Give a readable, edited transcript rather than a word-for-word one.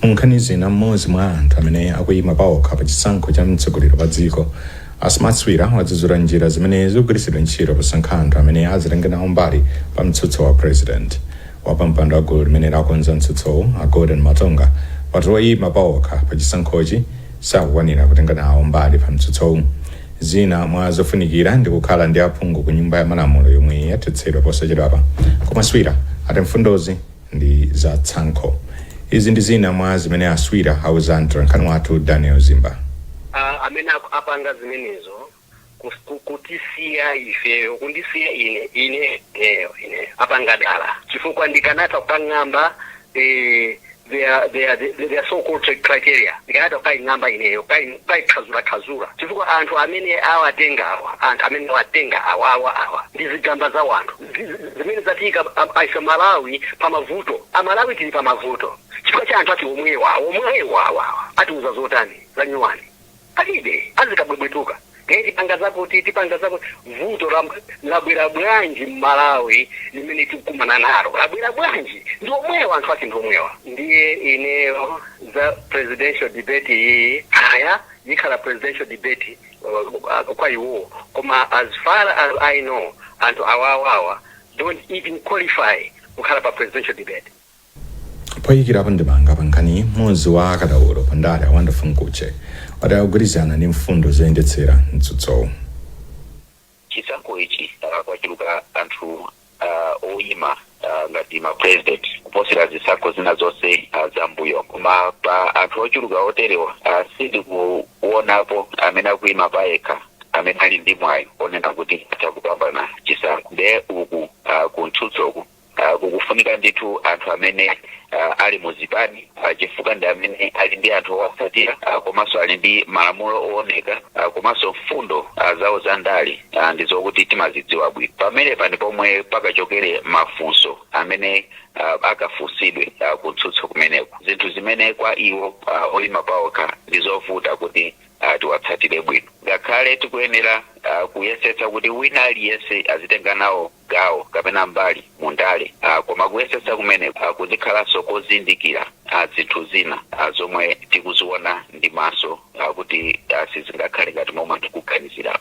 Munkhani zina, mmodzi mwa anthu amene akuyima paokha pa chisankho cha mtsogoleri wa dziko, a Smart Swira, wadzudzula njira zimene zikugwiritsidwa ntchito posankha anthu amene azitenge nawo mbali pa mtsutso wa president. Wapampando wa gulu limene lakonza mtsutsowu, a Golden Matonga, wati oyima paokha pa chisankhochi sakukwanira kutenga nawo mbali pa mtsutsowu. Zina mwa zofunikira ndi kukhala ndi aphungu ku Nyumba ya Malamulo yomwe yathetsedwa posachedwapa, koma Swira ati mfundozi ndi za tsankho. Izi ndi zina mwa zimene a Swira auza mtolankhani wathu Daniel Zimba. Amene apanga zimenezo kutisiya ifeyo, kundisiya ine, ineyo apanga dala, chifukwa ndikanatha kukang'amba their so called criteria, ndikanatha kukaying'amba ineyo, kukayikhazula khazula, chifukwa anthu amene awatenga awa, anthu amene awatenga awa awa awa ndi zigamba za wanthu zimene zatika ife Malawi pamavuto. Amalawi tili pamavuto chifukwa cha anthu ati omwewa omwewa awa. Atiuza zotani zanyuwani? Palibe, azikabwebwetuka ndiye tipanga zakuti, tipanga zakuti. Vuto labwera bwanji mMalawi limene tikukumana nalo labwera bwanji? Ndi omwewa, anthu ati ndi omwewa. Ndiye ineyo za presidential debate iyi, aya ikhala presidential debate kwa iwo, koma as far as I know, anthu awawawa don't even qualify kukhala pa presidential debate. Poyikirapo ndemanga pa nkhani, mmodzi wa akadaulo pa ndale, a Wonderful Mkhutche, wati akugwirizana ndi mfundo zoyendetsera mtsutsowu. Chisankho ichi kwachuluka anthu oyima ngati ma president kuposera zisankho zina zonse zambuyo, koma pa anthu ochuluka oterewa sindikuonapo amene akuyima payekha amene ali ndi mwayi onena kuti atha kupambana chisankho. Nde uku kumtsutsoku kukufunika ndithu anthu amene ali muzipani, chifukwa ndi amene ali ndi anthu owatsatira, komanso ali ndi malamulo ooneka, komanso mfundo zawo za ndale ndi zokuti timazidziwa bwino. Pamenepa ndi pomwe pakachokere mafunso amene akafunsidwe kumtsutso kumeneko, zinthu zimene kwa iwo oyima paokha ndi zovuta kuti tiwatsatire bwino, ngakhale tikuyenera kuyesetsa kuti wina aliyense azitenga nawo gawo kapena mbali mundale, koma kuyesetsa kumene kuzikhalanso kozindikira zinthu zina zomwe tikuziona ndi maso kuti sizingakhale ngati momwe tikuganizira.